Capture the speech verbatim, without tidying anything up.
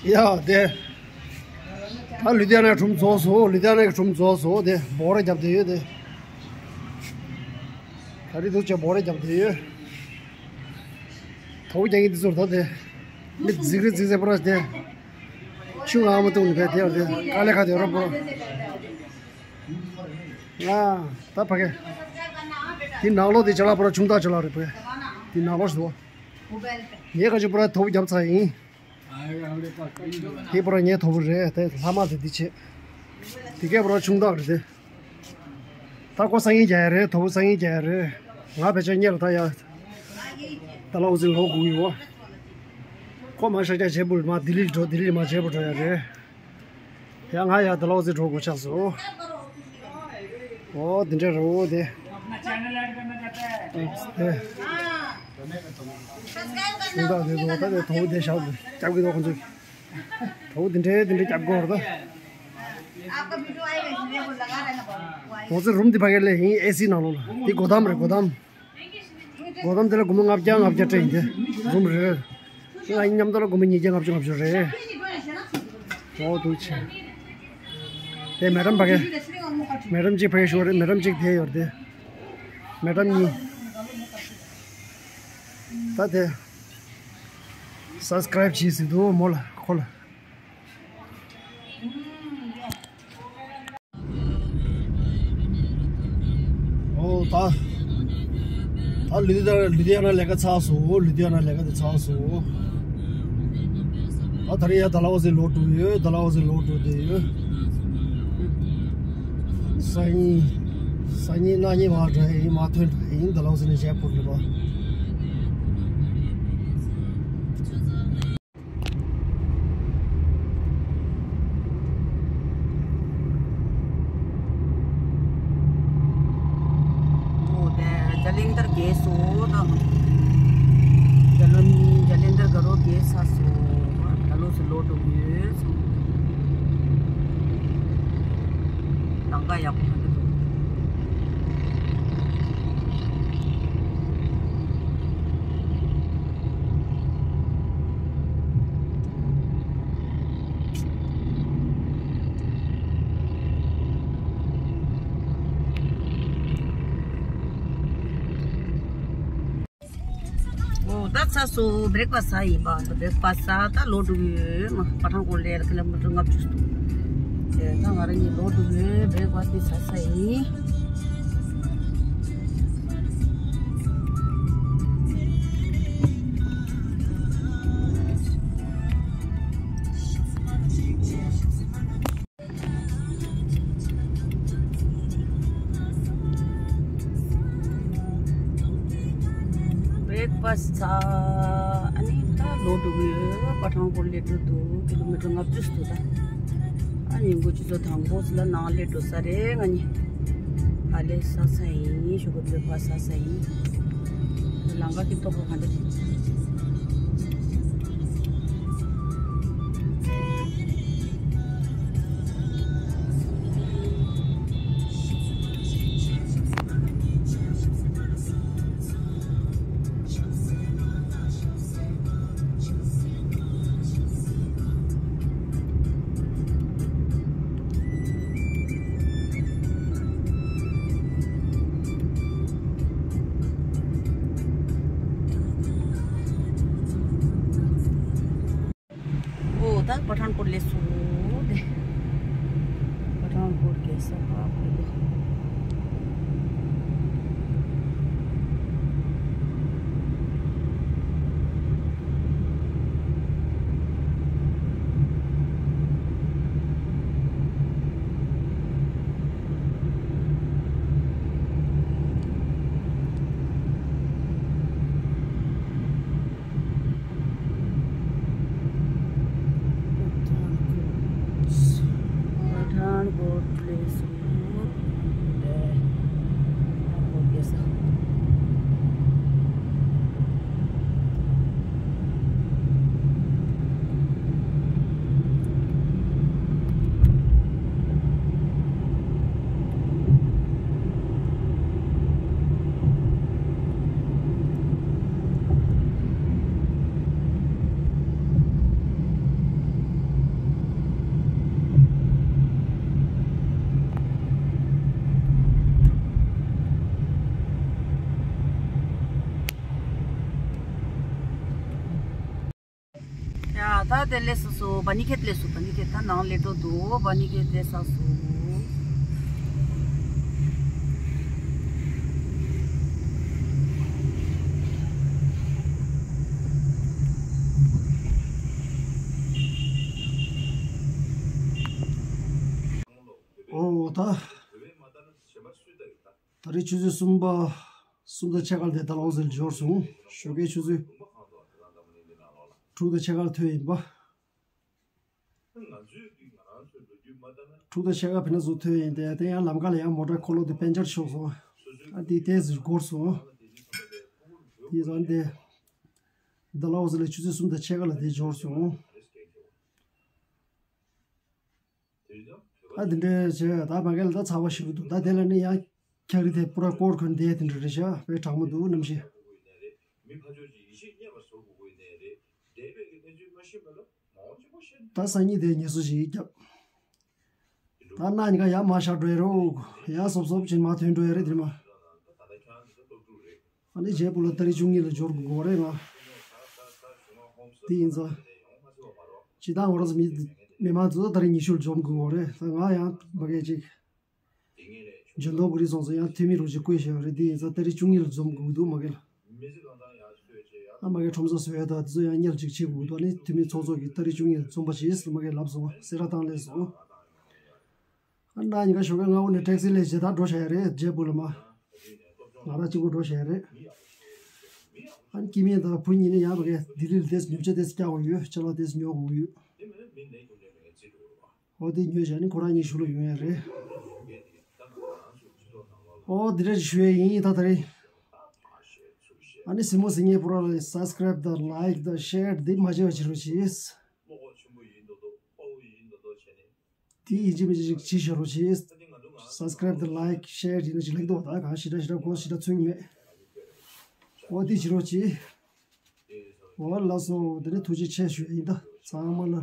ཡ་དེ། ད་ལུ་དྷི་ཡ་ན་གྲུམ་རྫོགས་སོང་། ལུ་དྷི་ཡ་ན་གི་གྲུམ་རྫོགས་སོང་། དེ་འབོག་ར་རྒྱབ་བསྡད་ཡོད་དེ། ག་རེ་འདུག་ཅེས་འབོག་ར་རྒྱབ་བསྡད་ཡོད། དོ་རྒྱག་གི་འདི་ཚོར་ད་དེ། མི་རྫིག་རེ་རྫིག་ཟེར་པོ་ར་དེ། ཆུ་ང་མ་བཏུང་ནི་བས་དེ་ཡང་དེ་དཀའ་ལས་ཁག་དེ་རོ་པོ། ང་ད་ཕ་གི། དེ་ནང་ལོགས་དེ་ཅ་ལག་པོ་ར་ཆུང་དག་ཅ་ལག་རེད་པས། དེ་ནང་ལོགས་སུ། ངས་ག་ཅི་པོ་ར་དོ་རྒྱབ་ཚར་ཡིན། དེ་པོ་ར་ངའི་དོ་པོ་རེད་དེ། ལྷ་མ་དེ་འདི་བྱེད། དེ་གས་པོ་ར་ཆུང་དག་རེད་དེ། ད་ཁོ་སང་ཉིན་རྒྱག་ཡ་རེད། དོ་པོ་སང་ཉིན་རྒྱག་ཡ་རེད། ང་བེད་སྤྱོད་གཉེར་ད་ཡ། ད་ལོ་ཟིན་ལོ་དགུ་ཡོད། ཁོ་མ་ཤ་རྒྱག་བྱེད་པོ་མ་ལྡི་ལི་འགྲོ། ལྡི་ལི་མ་བྱེད་པོ་འགྲོ་ཡ་རེད། ཡ་ང་ཡ་ད་ལོ་ཟིན་འགྲོ་དགོས་ཆགས་སོ། ཨོ་འདི་འདྲ་རེད་འོ་དེ། ཨེ། ཁྱིམ་བདག་དེ་ཚོ་ད་དེ་དོ་པོ་དེ་ཞབས་རྒྱབ་གི་འདུག་ཁོང་ཚོས། དོ་པོ་དེ་འདྲའི་དེ་འདྲའི་རྒྱབ་དགོས་རེད་ད། ཁོང་ཚོའི་རུམ་དེ་ཕ་གི་ལས་ཡིན། ཨེ་སི་ནང་ལོགས་ལ། དེ་སྒོ་འགྲམ་རེད། སྒོ་འགྲམ། སྒོ་འགྲམ་དེ་ལ་སྒོར་མོ་ལྔ་བརྒྱ་ལྔ་བརྒྱ་སྤྲད་ཡིན་ཏེ། རུམ་རེ་རེ། ང་ཡིན་མཉམ་དུ་ལ་སྒོར་མོ་ཉིས་བརྒྱ་ལྔ་བཅུ་ལྔ་བཅུ་རེད། འོ་འདུག་ཆེ། དེ་མེ་ཌམ་ཕ་གི། མེ་ཌམ་གཅིག་ཕ་གི་ཞུ་བ་རེད། མེ་ཌམ་གཅིག་དེ་ཡོད་རེད་དེ། མེ་ཌམ་གཉིས། ད་དེ། སབ་སི་ཀ་རེབ་བྱས་ཟིན་འདུག་མོ་ལ་ཁོ་ལ། ཨོ་ད། ད་ལུ་དྷི་ཡ་ལུ་དྷི་ཡ་ན་ལས་ཀ་ཚར་སོང་། ལུ་དྷི་ཡ་ན་ལས་ཀ་དེ་ཚར་སོང་། ད་ད་རེས་ཡ་ཌལ་ཧོ་སི་ལོག་འགྲོ་ཡོད། ཌལ་ཧོ་སི་ལོག་འགྲོ་བསྡད་ཡོད། སང་ཉིན། སང་ཉིན་གནངས་ཉིན་མར་འགྲོ་ཡ་ཡིན། མར་ཐོན་འགྲོ་ཡ་ཡིན། ཌལ་ཧོ་སི་ནས་ཇེ་པུར་ལ་བ། ཨོ་དེ་ཇ་ལིན་དར་རྒྱལ་སོ་དང་། ཇ་ལོན་ཇ་ལིན་དར་ག་རོ་རྒྱལ་ཚར་སོ། ད་ལོ་སུ་ལོ་འགྲོ་གི་ཡོད་སོང་། ལམ་ཁ་ཡག་པོ་མ་འདུག་ཨོ་ད་ཚ་སོ་བྷི་རེག་ཕ་སི་ཟ་ཡིན་པ། ད་བྷི་རེག་ཕ་སི་ཟ་ད་ལོག་འགྲོ་གི་ཡོད། མ་པ་ཐང་གོ་ལེ་ལ་ཀི་ལོ་མི་ཊར་ལྔ་བཅུ་འདུག་དེ་ད་ང་རང་གཉིས་ལོག་འགྲོ་གི་ཡོད། བྷི་རེག་ཕ་སི་དེ་ཟ་ས་ཡིན། བྷི་རེག་ཕ་སི་ཚར། ཨ་ནི་ད་ལོག་འགྲོ་གི་ཡོད། པ་ཐང་གོ་ལེ་འགྲོ་འདུག་ཀི་ལོ་མི་ཊར་ལྔ་བཅུ་འདུག་ད་ཨ་ནི་འགོ་ཆུ་ཚོད་དང་པོ་ཚོ་ལ་ནང་སླེབས་འགྲོ་ས་རེད། ང་གཉིས་ཕ་ལེ་ཟ་ས་ཡིན། ཞོགས་པ་བྷི་རེག་ཕ་སི་ཟ་ས་ཡིན། ལམ་ཁ་གི་ལྟོ་གོས་ག་འདྲ་རེད། ཨོ་ད་པ་ཐང་གོ་ལེ་སོ་དེ། པ་ཐང་གོ་གེ་ས་པ་ཁོ་དེ། Pathankot place. ཡ། ད་དེ་སླེབས་སོང་། སོ་སྦ་ནི་ཁེད་སླེབས་སོང་། སྦ་ནི་ཁེད་ད་ནང་སླེབས་འགྲོ་འདུག་སྦ་ནི་ཁེད་སླེབས་ཚར་སོང་། ཨོ་ད། ད་རེས་ཆུ་ཚོད་གསུམ་པ། གསུམ་དང་ཕྱེད་ཀ་ལ་དེ་ཌལ་ཧོ་སི་ལ་འབྱོར་སོང་། ཞོགས་ཀའི་ཆུ་ཚོད་དྲུག་དང་ཕྱེད་ཀ་ལ་ཐོན་ཡིན་པ། དྲུག་དང་ཕྱེད་ཀ་ཕི་ན་ཚུར་ཐོན་ཡིན་ཏེ། དེ་ཡང་ལམ་ཁ་ལ་ཡང་མོ་ཊ་འཁོར་ལོ་དེ་པན་ཅར་ཤོར་སོང་། ཨ་དེ་ཏོག་ཙམ་འགོར་སོང་། དེ་ཙང་དེ་ཌལ་ཧོ་སི་ལ་ཆུ་ཚོད་གསུམ་དང་ཕྱེད་ཀ་ལ་དེ་འབྱོར་སོང་། ཨ་དེ་འདྲ་བྱས། ད་མ་གི་ལ་ད་ཚ་བ་ཞེ་པོ་འདུག་ད་དེ་ལ་ནི་ཡང་འཁྱགས་རི་དེ་པུ་ར་སྐོར་གོན་དེ་དེ་འདྲ་རེད་ཤག་དཔེ་གྲང་མོ་འདུག་གནམ་གཤིས། ད་སང་ཉིན་དེ་ངལ་གསོ་ཞིག་བརྒྱབ། ད་གནངས་ཉིན་ཀ་ཡར་མར་བཞག་འགྲོ་ཡ་རོགས། ཡར་སོབ་སོབ་བྱས་མར་ཐོན་འགྲོ་ཡ་རེད་དེ་མ། ཨ་ནི་རྗེས་པོ་ལ་ཏ་རིག་བཅུ་གཉིས་ལ་འབྱོར་དགོས་རེད་ང་། དེ་ཡིན་ཙང་། སྤྱིར་བཏང་ང་རང་ཚོ་མི་མི་མང་ཚོ་ཏ་རིག་ཉི་ཤུ་ལ་འཛོམས་དགོས་རེད། ད་ང་ཡང་མ་གས་ཅིག་འཇོན་ཐང་གི་རིགས་སོང་ཙང་ཡང་འཐུས་མི་རོགས་ཅིག་བསྐོས་བཞག་རེད། དེ་ཡིན་ཙང་ཏ་རིག་བཅུ་གཉིས་ལ་འཛོམས་དགོས་འདུག་མ་གས་ལ། ཨ་མ་གས་ཁྲོམ་ས་བཟོ་ཡ་དང་དེ་ཚོ་ཡང་གཉེར་ཅིག་བྱེད་དགོས་འདུག་ཨ་ནི་འཐུས་མི་ཚོགས་གཙོ་གིས་ཏ་རིག་བཅུ་གཉིས་ལ་འཛོམས་པ་བྱེད་ཟེར་མ་གས་ལབ་སོང་། གསལ་བསྒྲགས་བཏང་སླེབས་སོང་། ཨ་ནི་ད་ཉིན་ཀ་ཞོགས་ཀའི་སྔ་པོ་ནས་ཊེག་སི་ལས་བྱེད་ད་འགྲོ་བྱ་ཡ་རེད། རྗེས་པོ་ལ་མ། ང་རང་གཅིག་པུ་འགྲོ་བྱ་ཡ་རེད། ཨ་ནི་སྐྱེ་དམན་དང་བུ་གཉིས་ནི་ཡང་མ་གས་ལྡི་ལི་ལ་ཏོག་ཙམ་ཉོ་ཆ་ཏོག་ཙམ་རྒྱག་དགོས་ཡོད། ཅ་ལག་ཏོག་ཙམ་ཉོ་དགོས་ཡོད། ཨོ་དེ་ཉོས་བྱས་ནི་ཁོ་རང་གཉིས་གཞུག་ལ་ཡོང་ཡ་རེད། ཨོ་དེ་འདྲ་ཞུ་ཡ་ཡིན་ད་ད་རེས། ཨ་ནི་གཟིགས་མོ་གཟིགས་མཁན་པོ་ར་ལ་སབ་སི་ཀ་རེབ་དང་ལའིཀ་དང་ཤེར་འདི་མ་བརྗེད་པ་བྱེད་རོགས་གྱིས། དེ་ཡིན་གཅིག་མིན་གཅིག་ཅིག་བྱེད་ཤོག་རོགས་གྱིས། སབ་སི་ཀ་རེབ་དང་ལའིཀ་ཤེར་ཡིན་ན་ཅིག་ལེགས་འདུག་ད་གང་ཞེ་དྲག་ཞེ་དྲག་གོ་ཞེ་དྲག་ཚོད་ཀྱི་མེད། ཨོ་དེ་བྱེད་རོགས་གྱིས། ཨོ་ལགས་སོ། དེ་ནས་ཐུགས་རྗེ་ཆེ་ཞུ་ཡ་ཡིན་ད་ཚང་མ་ལ།